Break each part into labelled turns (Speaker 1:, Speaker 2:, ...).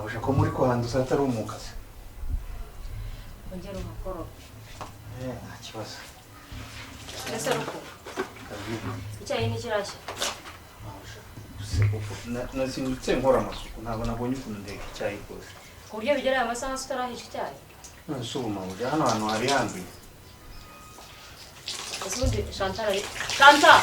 Speaker 1: Mabuja, ko muri kuhanduza atari umukazi?
Speaker 2: Ongera uhakorope.
Speaker 1: Eh, nta kibazo.
Speaker 2: Ese Ruko, icyayi ntikirashya?
Speaker 1: Mabuja, se koko nazindutse nkora amasuku, ntabwo nabonye ukuntu ndeka icyayi rwose.
Speaker 2: Ku buryo bigera aya masaha se utarahisha icyayi?
Speaker 1: None se ubu, mabuja, hano hantu hari handuye?
Speaker 2: Ese ubundi Chantal ari Chantal?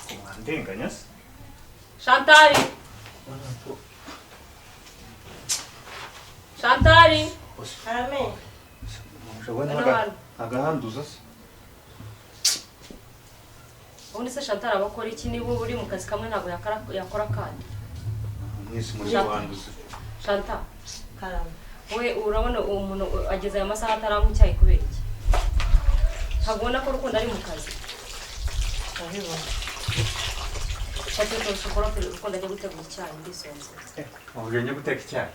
Speaker 1: Ko mwandenganya se?
Speaker 2: Chantal!
Speaker 1: Urabona ko-
Speaker 2: Chantal!
Speaker 3: Arame.
Speaker 1: Mabuja we
Speaker 2: Hano hano.
Speaker 1: ntagahanduza se?
Speaker 2: Ubundi se Chantal aba akora iki? Niba uri mu kazi kamwe ntabwo yakora kandi.
Speaker 1: Mwese muri
Speaker 2: Chantal.
Speaker 1: kuhanduza.
Speaker 2: Chantal,
Speaker 3: Karame.
Speaker 2: we urabona uwo muntu ageze aya masaha ataranywa icyayi kubera iki? Ntabwo ubona ko Rukundo ari mu kazi?
Speaker 3: Ndabibona.
Speaker 2: Fata utoroshe ukorope, Rukundo ajya gutegura icyayi, ndisonze.
Speaker 1: Mabuja, njye guteka icyayi.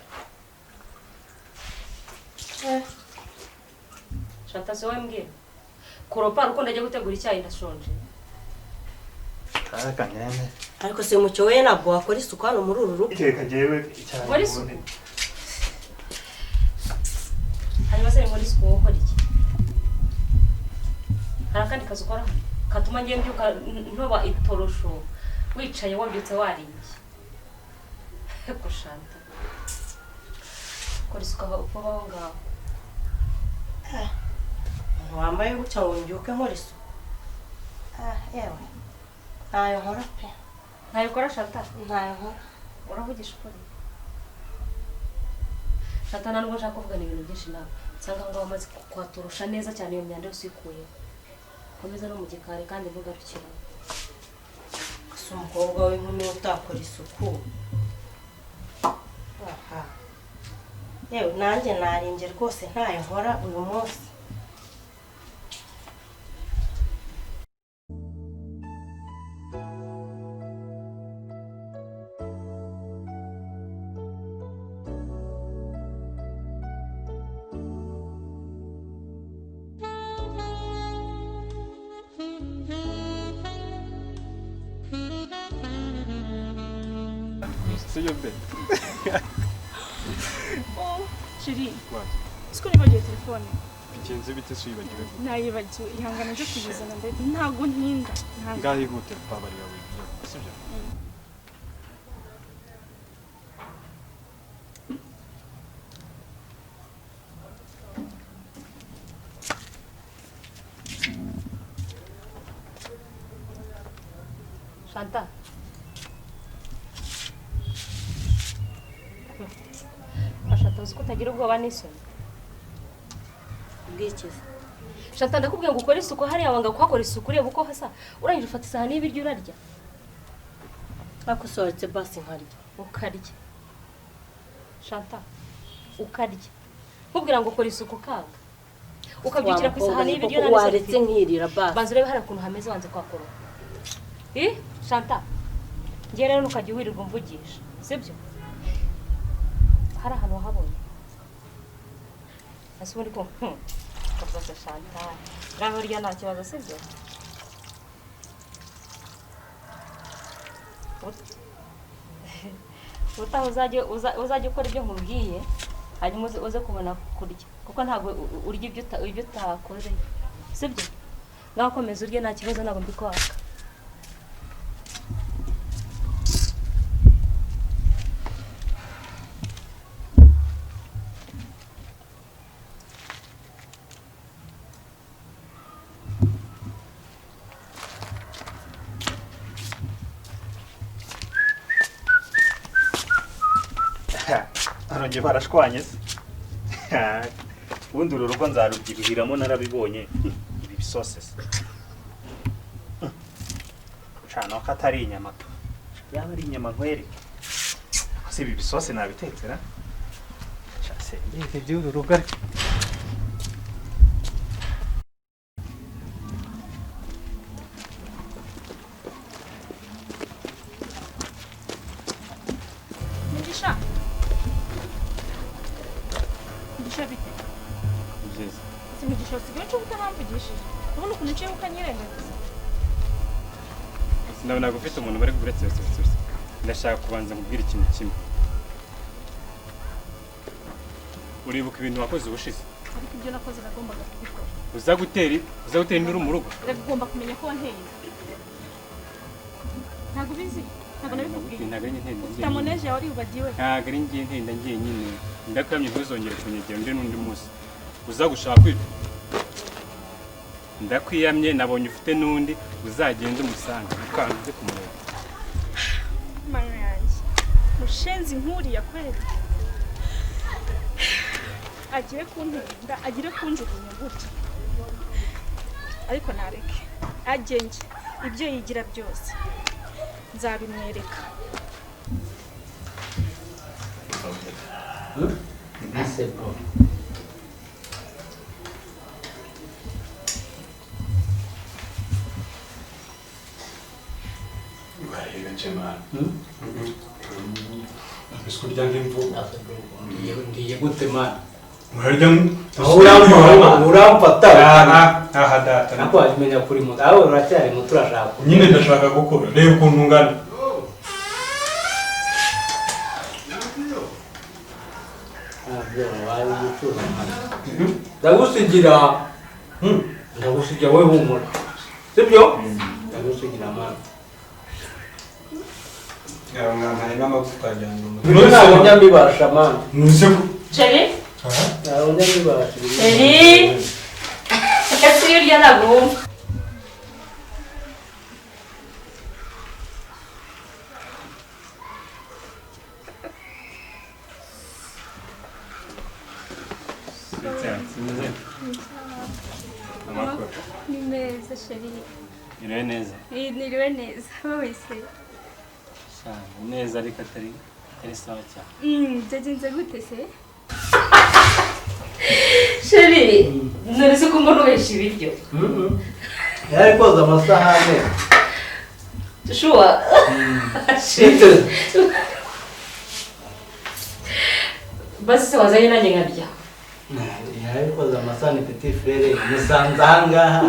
Speaker 2: Chantal, si wowe mbwira. Koropa, Rukundo ajya gutegura icyayi, ndashonje.
Speaker 1: Kanyanya.
Speaker 3: Ariko se Mucyo, we ntabwo wakora isuku hano muri uru rugo?
Speaker 1: Iteka jyewe icyayi.
Speaker 2: Nkora isuku?
Speaker 1: Ubundi.
Speaker 2: Hanyuma se muri isuku wowe ukora iki? Hari akandi kazi ukora hano katuma ngiye mbyuka ntoba itorosho, wicaye wabyutse wariye? Eko Shanta, kora isuku aho uko aho ngaho.
Speaker 3: Umuntu wambaye gutya ngo mbyuke nkora isuku? Ah, yewe, ntayo nkora pe.
Speaker 2: Ntayo ukora, Shanta?
Speaker 3: Ntayo nkora.
Speaker 2: Uravugisha ukuri, Shanta? Nta nubwo nshaka kuvugana ibintu byinshi nawe. Nsanga ngaho wamaze kuhatorosha neza cyane, iyo myanda yose uyikuyeho, komeza no mu gikari kandi ntugarukire.
Speaker 3: Gusa umukobwa w'inkumi utakora isuku? Aha, yewe, nanjye narimbye rwose, ntayo nkora uyu munsi.
Speaker 4: Sibyo be?
Speaker 5: Oh, chérie,
Speaker 4: What?
Speaker 5: siko nibagiwe telefone.
Speaker 4: Bigenze bite se uyibagiwe?
Speaker 5: Nayibagiwe, ihangane nje kuyizana, ndetse ntabwo ntinda. Ntabwo.
Speaker 4: Ngaho ihute, babarira wigira, sibyo?
Speaker 2: Shanta. Shanta, uzi ko utagira ubwoba n'isoni?
Speaker 3: Bwikize?
Speaker 2: Shanta, ndakubwiye ngo ukore isuku hariya, wanga kuhakora isuku. Ureba uko hasa, urangije ufata isahani y'ibiryo urarya.
Speaker 3: Ariko usohotse basi nkarya.
Speaker 2: Ukarya, Shanta? Ukarya? Nkubwira ngo ukore isuku kanga, ukabyukira ku isahani y'ibiryo nta n'isoni
Speaker 3: Waretse
Speaker 2: ufite.
Speaker 3: nkirira basi.
Speaker 2: Banza urebe hariya ukuntu hameze, wanze kuhakoropa. Ih, Shanta, ngiye rero ntukajya wirirwa umvugisha, sibyo? Hari ahantu wahabonye ese ubundi ko rwose? Shanta, ngaho urya, nta kibazo, sibyo? Ubutaha uzajye ukora ibyo nkubwiye, hanyuma uze kubona kurya, kuko ntabwo urya ibyo utakoze, sibyo? Ngaho komeza urye, nta kibazo, ntabwo mbikwaka.
Speaker 1: Arongeye barashwanye se? Ubundi uru rugo nzarubyibuhiramo, narabibonye. Ibi bisose se cana ko atari inyama pe? Yaba ari inyama nkwereke. Se ibi bisose nabitetse ra? Sha, se ngiye by'uru rugo ariko.
Speaker 5: Mugisha. Mugisha, bite?
Speaker 4: Byiza.
Speaker 5: Ese Mugisha, usigaye uca utanamvugishije? Ubona ukuntu uciye ukanyirengagiza.
Speaker 4: Ndabona ufite umuntu bari, uretse uretse uretse. Ndashaka kubanza nkubwira ikintu kimwe. Uribuka ibintu wakoze ubushize?
Speaker 5: Ariko ibyo nakoze nagombaga kubikora.
Speaker 4: Uza gutera induru mu rugo?
Speaker 5: Ugomba kumenya ko wanteye inda. Ntabwo ubizi? Ntabwo nabikubwiye.
Speaker 4: Ntabwo ari njye ntenda.
Speaker 5: Ufite amoneje yawe waribagiwe.
Speaker 4: Ntabwo ari njye ntenda njyenyine. Ndakamye ntuzongere kunyegera undi n'undi munsi. Uza gushaka kwita. Ndakwiyamye nabonye ufite n'undi uzagenda umusanga. Ukanze kumureba.
Speaker 5: Mama yanjye. Mushenzi nkuriya kweli. Agire kuntenda, agire kunjugunya gutya. Ariko nareke. Agenge ibyo yigira byose. Nzabimwereka.
Speaker 6: C'est bon. Ndiye gute man? Uramfata.
Speaker 1: Aha data.
Speaker 6: Nako wajimenya kuri muto. Aho uracyari muto urashaka.
Speaker 1: Nyine ndashaka gukora. Reba ukuntu ungana.
Speaker 6: Ndagusigira. Ndagusigira wewe humura. Sibyo? Ndagusigira man.
Speaker 1: Mwampaye n'amavuta ajyana.
Speaker 6: Ntabwo njya man.
Speaker 1: Nuse ko.
Speaker 2: Chéri?
Speaker 6: Ntabwo njya mbibasha.
Speaker 2: Chéri? Ese iyo urya ntabwo wumva.
Speaker 7: Ni meza chéri.
Speaker 4: Niriwe neza.
Speaker 7: Niriwe neza. Wowe se?
Speaker 4: Neza ariko atari sawa cyane.
Speaker 7: Byagenze gute se?
Speaker 2: Chéri, none se ko mbona ubesha ibiryo?
Speaker 6: Yari koza amasahane.
Speaker 2: Shuwa.
Speaker 6: Chéri.
Speaker 2: Basi se wazanye nanjye nkarya.
Speaker 6: Yari koza amasahane petit frere, musanze aha ngaha.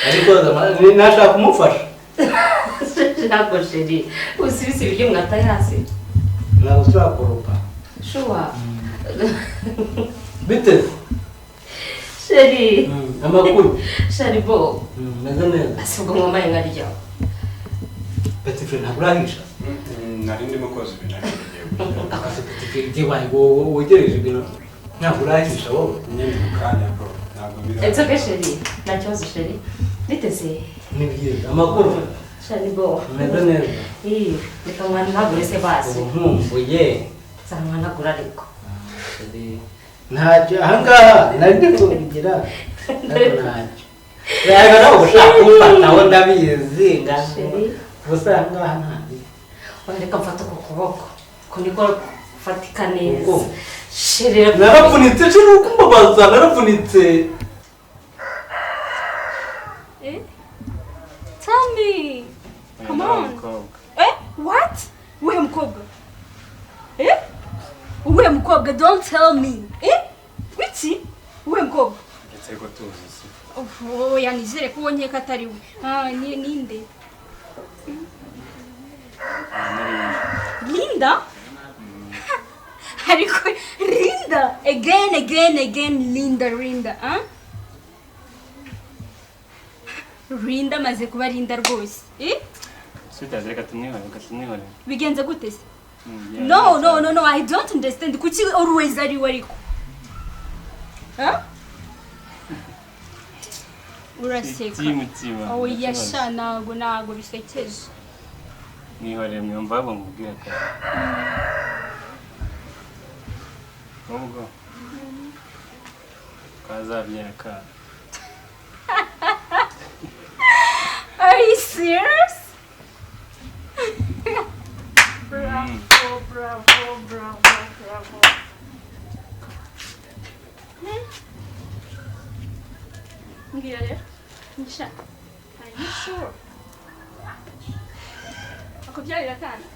Speaker 6: Yari koza amasahane, nashaka kumufasha.
Speaker 2: Ntabwo chéri, usibise ibiryo mwataye hasi.
Speaker 6: Ntabwo ushobora kurupa.
Speaker 2: Shuwa.
Speaker 6: Bite?
Speaker 2: Chéri.
Speaker 6: Amakuru.
Speaker 2: Chéri bo.
Speaker 6: Meze neza.
Speaker 2: Ese ubwo mwamaye nkarya.
Speaker 6: Petit frere ntabwo urahisha?
Speaker 1: Nari ndimo koza ibintu ariko ngiye gushyira.
Speaker 6: Akazi petit frere igihe wegereje ibintu ntabwo urahisha wowe.
Speaker 1: Nyine mu kanya bro, ntabwo bira.
Speaker 2: It's okay chéri. Nta kibazo chéri. Bite se?
Speaker 6: Ni byiza. Amakuru.
Speaker 2: Chéri bo.
Speaker 6: Meze neza.
Speaker 2: Reka mwanagure se basi.
Speaker 6: Nkumbuye.
Speaker 2: Nzamwanagura ariko.
Speaker 6: Ntacyo ahangaha nari ndi kubigira ariko ntacyo. Reba nawe ushaka kumfataho ndabizi gusa ahangaha ntabwo.
Speaker 2: Reka mfate ku kuboko ko niko fatika neza. Chéri
Speaker 6: naravunitse chéri ukumbabaza naravunitse.
Speaker 7: Tell me. Come on. Eh? What? Uwe mukobwa? Eh? Uwe mukobwa, don't tell me. Eh? Wiki? Uwe mukobwa?
Speaker 4: Ndetse ko tuzi se.
Speaker 7: Oh, yanizere ko ubonye ko atari we. Ah, ni ninde? Linda? Ariko Linda again again again Linda Linda, ah? Linda maze kuba Linda rwose. Eh?
Speaker 4: Sweetheart, reka tumwihore.
Speaker 7: Bigenze gute se? No, no, no, no, I don't understand. Kuki always ari wariko? Huh? Uraseka. Oh, yasha ntago bisekeje.
Speaker 4: Mwihorere mwumva abo mubwira ko. Ubwo. Kazabyara ka.
Speaker 7: Are you serious? Bravo, bravo, bravo, bravo. Mbwira rero, Mugisha, are you sure? Akubyarira akana?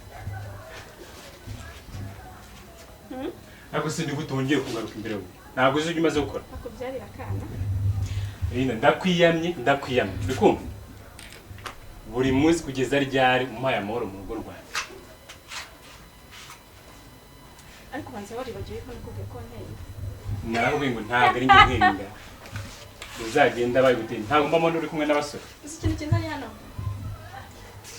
Speaker 4: Ntabwo sindi gute wongeye kugaruka imbere yawe. Ntabwo uzi ibyo umaze gukora.
Speaker 5: Akubyarira akana?
Speaker 4: Linda, ndakwiyamye, ndakwiyamye. Uri kumva? Buri munsi kugeza ryari umpaye amahoro mu rugo rwanjye.
Speaker 5: Ariko banza waribagiwe ko nakubwiye ko wanteye inda.
Speaker 4: Narakubwiye ngo ntabwo ari njye ntera inda. Uzagenda bayiguteye. Ntabwo mbamo uri kumwe n'abasore.
Speaker 5: Uzi ikintu kinzanye hano?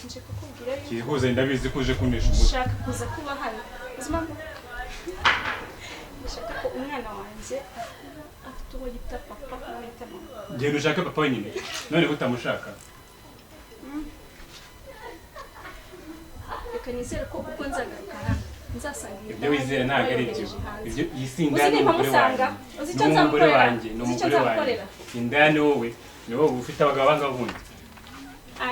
Speaker 5: Nje kukubwira yuko
Speaker 4: Kihuze ndabizi ko uje kunesha umutwe.
Speaker 5: nshaka kuza kuba hano. Uzi impamvu? Ndashaka ko umwana wanjye akura afite uwo yita papa n'uwo yita mama.
Speaker 4: Genda ushake papa wenyine. None utamushaka.
Speaker 5: Reka nizere ko uko nzagaruka hano nzasanga iyi
Speaker 4: Ibyo wizera ntabwo ari byo.
Speaker 5: yohereje hanze.
Speaker 4: Ibyo iyi si
Speaker 5: Uzi
Speaker 4: indaya ni umugore
Speaker 5: nimpamusanga
Speaker 4: wanjye.
Speaker 5: uzi
Speaker 4: Ni
Speaker 5: icyo
Speaker 4: umugore
Speaker 5: nzamukorera?
Speaker 4: wanjye, ni
Speaker 5: Uzi icyo
Speaker 4: umugore wanjye.
Speaker 5: nzamukorera?
Speaker 4: Indaya ni wowe. Ni wowe ufite abagabo banga bundi.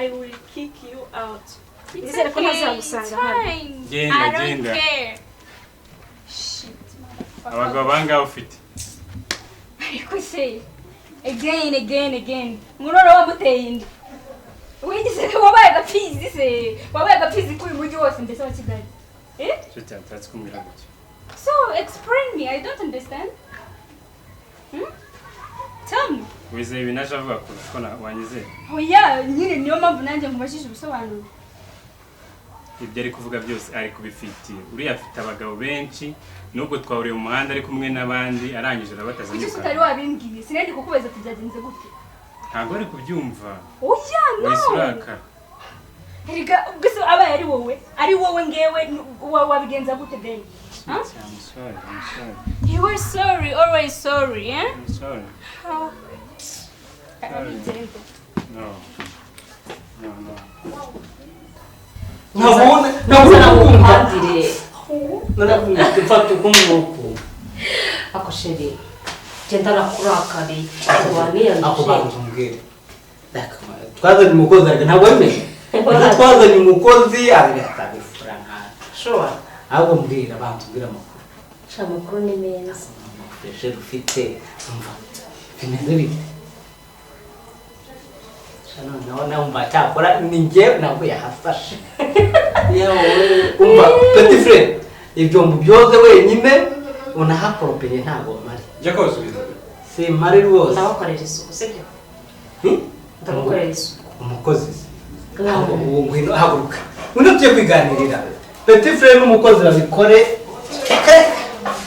Speaker 5: I will kick you out.
Speaker 7: It's
Speaker 5: Nizere ko
Speaker 7: okay,
Speaker 5: ntazagusanga
Speaker 7: it's
Speaker 5: hano.
Speaker 7: fine.
Speaker 4: Genda,
Speaker 7: I don't
Speaker 4: genda.
Speaker 7: care.
Speaker 5: Shit, motherfucker.
Speaker 4: Abagabo banga ufite.
Speaker 7: Ariko se again again again muroro wamuteye inda wigeze wabaye agapfizi se wabaye agapfizi k'uyu mujyi wose mbese wa Kigali, eh?
Speaker 4: Cyo cyatatse kumbwira gutyo.
Speaker 7: So explain me, I don't understand. Tell me.
Speaker 4: Wizeye ibintu aje avuga kurusha uko wanyizeye.
Speaker 7: Oya nyine niyo mpamvu nanjye nkubajije ubusobanuro.
Speaker 4: Ibyo ari kuvuga byose ari kubifitiye. Uriya afite abagabo benshi nubwo twahuriye mu muhanda ari kumwe n'abandi arangije arabataza
Speaker 7: Kuki se
Speaker 4: nyirukanka.
Speaker 7: utari wabimbwiye? Sinari kukubaza ati byagenze gute.
Speaker 4: Ntabwo ari kubyumva.
Speaker 7: Oya no.
Speaker 4: Wahise urakara.
Speaker 7: Erega ubwo se abaye ari wowe ngewe wabigenza gute then? Huh?
Speaker 4: I'm sorry, I'm sorry,
Speaker 7: You were sorry, always sorry, eh?
Speaker 4: I'm sorry.
Speaker 7: How?
Speaker 4: Sorry. No. No, no.
Speaker 6: Nkabona nabona
Speaker 2: Uzana
Speaker 6: narakunda mfata ukumwuko.
Speaker 2: Ako chéri, genda nakurakariye
Speaker 6: Ako
Speaker 2: waniyanduje.
Speaker 6: banza umbwire. Twazanye umukozi ariko ntabwo wemeye. Ejo twazanye umukozi ariko abifura nka.
Speaker 2: Sure.
Speaker 6: Ahubwo mbwira banza umbwire amakuru.
Speaker 2: Sha amakuru ni meza.
Speaker 6: Fresher ufite umva bimeze bite? Sha noneho nawe umva cyakora ni njye ntabwo yahafashe. Yewe umva petit frère ibyombo byoze wenyine unahakoropeye ntabwo mari.
Speaker 4: Jya koza ibintu.
Speaker 6: Simpari rwose.
Speaker 2: Ndabakorera isuku sibyo?
Speaker 6: Hmm?
Speaker 2: Ndabakorera isuku.
Speaker 6: Umukozi se. Ntabwo uwo ngwino haguruka. Ngwino tujye kwiganirira. Petit frère n'umukozi babikore.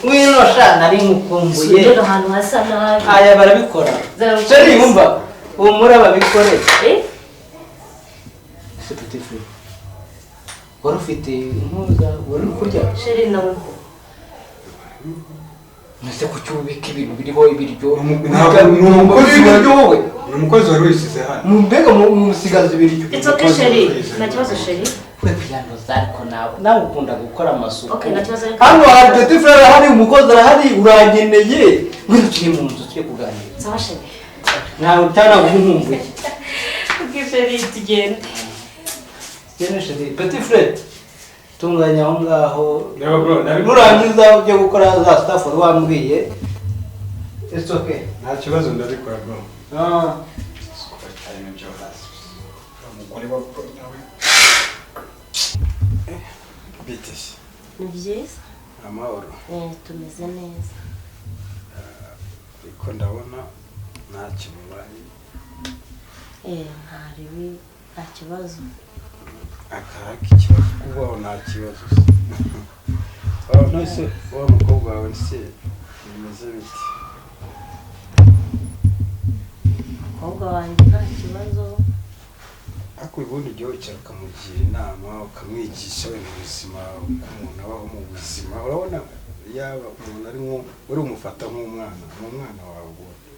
Speaker 6: Ngwino sha nari nkukumbuye.
Speaker 2: Sugera ahantu hasa nabi.
Speaker 6: Aya barabikora. Chéri wumva humura babikore.
Speaker 2: Eh?
Speaker 6: Ese petit frère wari ufite impuza wari uri kurya?
Speaker 2: Chéri nawe.
Speaker 6: Ese kuki ubika ibintu biriho ibiryo?
Speaker 8: Ntabwo ni umukozi
Speaker 6: ibiryo wowe.
Speaker 8: Ni umukozi wari wisize hano.
Speaker 6: Mbega musigaza ibiryo.
Speaker 2: It's okay chéri. Nta kibazo chéri.
Speaker 6: We kwiyanduza ariko nawe ukunda gukora amasuku.
Speaker 2: Okay, nta kibazo ariko.
Speaker 6: Hano hari petit frère arahari, umukozi arahari, uranyeneye. Ngwino tujye mu nzu tujye kuganira.
Speaker 2: Sawa chéri.
Speaker 6: Ntawe cyangwa nkumbuye.
Speaker 2: Okay chéri tugende.
Speaker 6: Genda chéri, petit frère. Tunganya aho ngaho.
Speaker 4: Yego bro, nabikora.
Speaker 6: Nurangiza ujye gukora za staff wari wambwiye. It's okay.
Speaker 8: Nta kibazo ndabikora bro.
Speaker 6: Ah.
Speaker 8: Sukura cyane ibyo hasi. Umugore wa bro nawe. Bite se?
Speaker 3: Ni byiza.
Speaker 8: Amahoro.
Speaker 3: Tumeze neza.
Speaker 8: Ariko ndabona nta kimubaye.
Speaker 3: Nta ribi, nta kibazo.
Speaker 8: Akahaka ikibazo kubaho nta kibazo se. None wa mukobwa wawe se bimeze bite?
Speaker 3: Umukobwa wanjye nta kibazo.
Speaker 8: Ariko ubundi ujya wicara ukamugira inama ukamwigisha wenda ubuzima uko umuntu abaho mu buzima. Urabona yaba umuntu ari nko uri umufata nk'umwana, ni umwana wawe ubundi.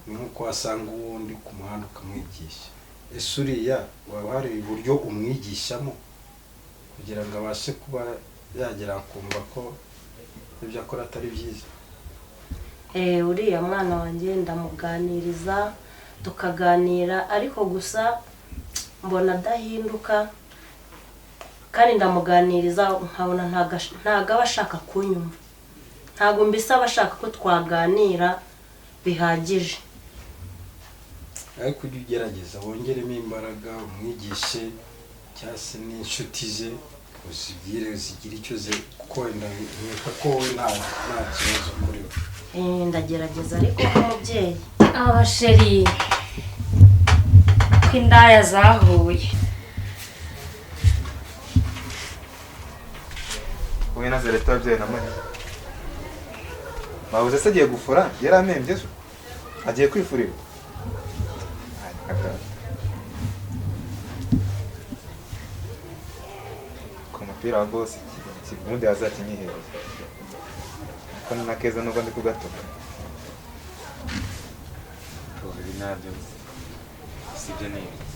Speaker 8: Ni nk'uko wasanga uwundi ku muhanda ukamwigisha. Ese uriya waba hari uburyo umwigishamo kugira ngo abashe kuba yagera akumva ko ibyo akora atari byiza?
Speaker 3: Uriya mwana wanjye ndamuganiriza tukaganira ariko gusa mbona adahinduka kandi ndamuganiriza nkabona ntago aba ashaka kunyumva. Ntago mbese aba ashaka ko twaganira bihagije.
Speaker 8: Ariko ujye ugerageza wongeremo imbaraga umwigishe cyangwa se n'inshuti ze uzibwire zigire icyo ze kuko wenda nkeka ko wowe nta kibazo kuri we.
Speaker 3: Ndagerageza ariko nk'umubyeyi.
Speaker 2: Aba chéri ko indaya zahuye.
Speaker 9: Uw'i Nazareti wabyawe na Mariya. Babuze se agiye gufura, yari amembye ejo. Agiye kwifurira. Ay, kaka. Ku mupira wa boss ubundi azakinyihereza. Ko ni na keza nubwo ndi kugatoka.
Speaker 4: Ibi ntabyo nzi. Sibyo ni ibiki.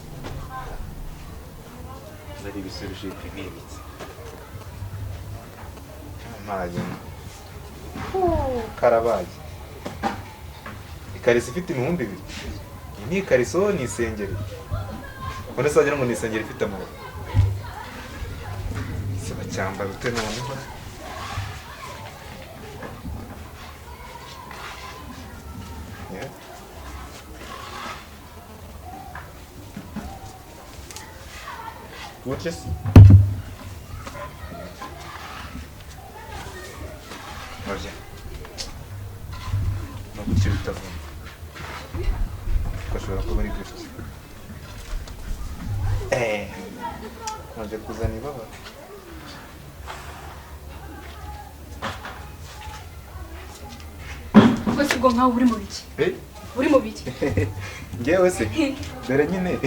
Speaker 4: Zari ibisubizo ni ibiki.
Speaker 9: Mpaye. Karabaye. Ikariso ifite 2000. Iyi ni ikariso ni isengeri. Ubona se wagira ngo ni isengeri ifite amaboko. Se bacyambara ute none? Yeah. Gutya se? Oya. No gutya bitavuna. Kuko ashobora kuba ari gutya. Nje kuzana ibaba.
Speaker 7: Ubwo si ubwo nkaho uri mu biki? Uri mu biki?
Speaker 9: Njyewe se dore nyine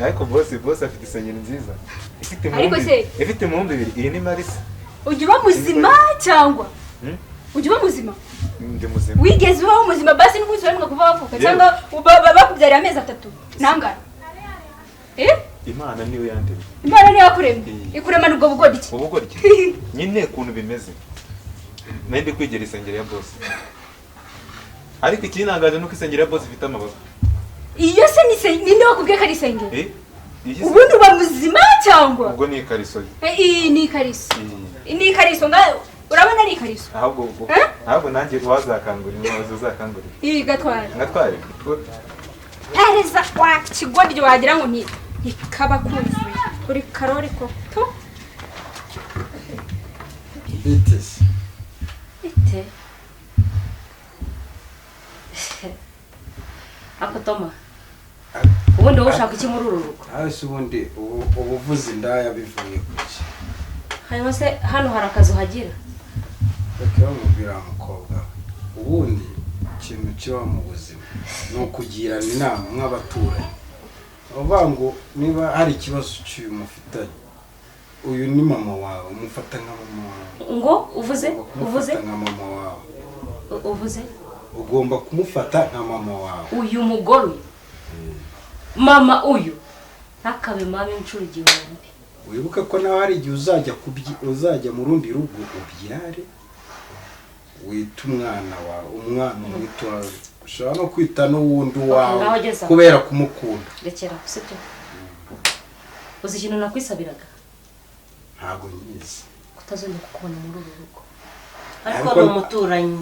Speaker 9: ariko boss afite isengeri nziza. Ifite
Speaker 7: Ariko se
Speaker 9: ifite 2000. Iyi ni Marisa.
Speaker 7: Ujya uba muzima cyangwa? Ujya uba muzima?
Speaker 9: Ndi muzima.
Speaker 7: Wigeze ubaho muzima basi n'umunsi warimwe kuva wavuka cyangwa bakubyariye amezi 3 nangana?
Speaker 9: Imana niyo yandemye.
Speaker 7: Imana niyo yakuremye. Ikuremana ubwo bugoryi.
Speaker 9: Ubugoryi. Nyine ukuntu bimeze. Nari ndi kwigera isengeri ya boss. Ariko ikinangaje nuko isengeri ya boss ifite amababa.
Speaker 7: Iyo se ni ninde wakubwiye ko ari isengeri? Ubundi uba muzima cyangwa?
Speaker 9: Ubwo ni ikariso.
Speaker 7: Iyi ni ikariso. Ni ikariso nga urabona ari ikariso.
Speaker 9: Ahubwo nanjye wazakangurira, wazakangurira.
Speaker 7: Iyi gatwara.
Speaker 9: Ngatware.
Speaker 7: Hereza wa kigoryi wagira ngo ni ikaba kuzuye. Uri karori ko to.
Speaker 8: Bitese.
Speaker 2: Bite. Ako Toma. Ubundi wowe ushaka iki muri uru rugo?
Speaker 8: Hasi ubundi ubuvuzi ndaya bivuye kuki?
Speaker 2: Hanyuma se hano hari akazu hagira?
Speaker 8: Reka bamubwira mukobwa. Ubundi ikintu kiba mu buzima ni ukugirana inama nk'abaturanyi. Uvuga ngo niba hari ikibazo cy'umufitanye uyu ni mama wawe, umufata nka mama wawe.
Speaker 2: Ngo uvuze? Uvuze?
Speaker 8: Nka mama wawe.
Speaker 2: Uvuze?
Speaker 8: Ugomba kumufata nka mama wawe.
Speaker 2: Uyu mugore mama uyu ntakabe mama inshuro 1000.
Speaker 8: Wibuke ko nawe hari igihe uzajya mu rundi rugo ubyare wita umwana wawe, umwana umwita wawe, ushobora no kwita n'uwundi wawe kubera kumukunda.
Speaker 2: Rekera sibyo. Uzi ikintu nakwisabiraga?
Speaker 8: Ntago nyizi.
Speaker 2: Kutazongera kukubona muri uru rugo.
Speaker 3: Ariko ni umuturanyi.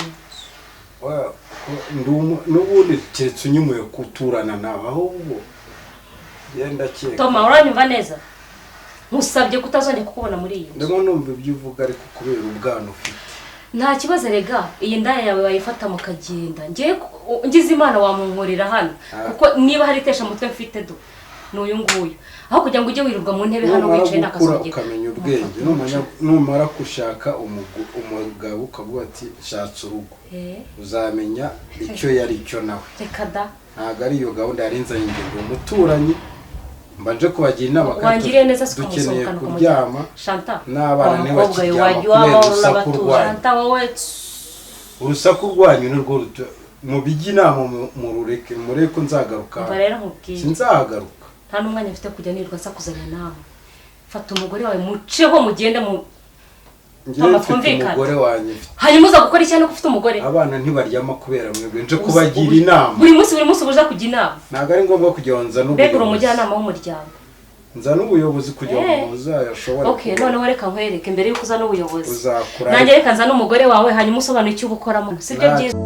Speaker 8: N'ubundi keretse unyumuye kuturana nawe ahubwo genda keka.
Speaker 2: Toma uranyumva neza? Nkusabye kutazongera kukubona muri iyi nzu.
Speaker 8: Ndimo numva ibyo uvuga ariko kubera ubwana ufite.
Speaker 2: Nta kibazo rega, iyi ndaya yawe wayifata mukagenda. Ngiye ngize Imana wamunkorera hano kuko niba hari itesha mutwe mfite do n'uyu nguyu. Aho kugira ngo ujye wirirwa mu ntebe hano wicaye nakasogera.
Speaker 8: Ukamenya ubwenge numara gushaka umugabo ukavuga ati nshatse urugo. Uzamenya icyo yari cyo nawe.
Speaker 2: Reka da.
Speaker 8: Ntago ari iyo gahunda yarinzanye ngo umuturanyi mbanje kubagira inama
Speaker 2: kandi dukeneye
Speaker 8: kuryama.
Speaker 2: Shanta
Speaker 8: n'abana ntibakiryama
Speaker 2: Shanta wowe
Speaker 8: urusaku rwanyu nirwo mubijye inama murureke mureke nzagaruka. Sinzagaruka.
Speaker 2: Nta n'umwanya mfite kujya nirwa nsakuzanya nawe. Fata umugore wawe muceho mugende mu
Speaker 8: umugore wanjye.
Speaker 2: Hanyuma uza gukora iki no ufite umugore?
Speaker 8: Abana ntibaryama kubera mwebwe nje kubagira inama.
Speaker 2: Buri munsi ubuza kujya inama.
Speaker 8: Ntago ari ngombwa kujya nza n'ubuyobozi.
Speaker 2: Mbega uri umujyanama w'umuryango.
Speaker 8: Nza n'ubuyobozi kugira ngo muzayashobore.
Speaker 2: Okay, noneho reka nkwereke mbere yuko uza n'ubuyobozi. Nanjye reka nza n'umugore wawe hanyuma usobanure icyo ubukoramo. Sibyo byiza.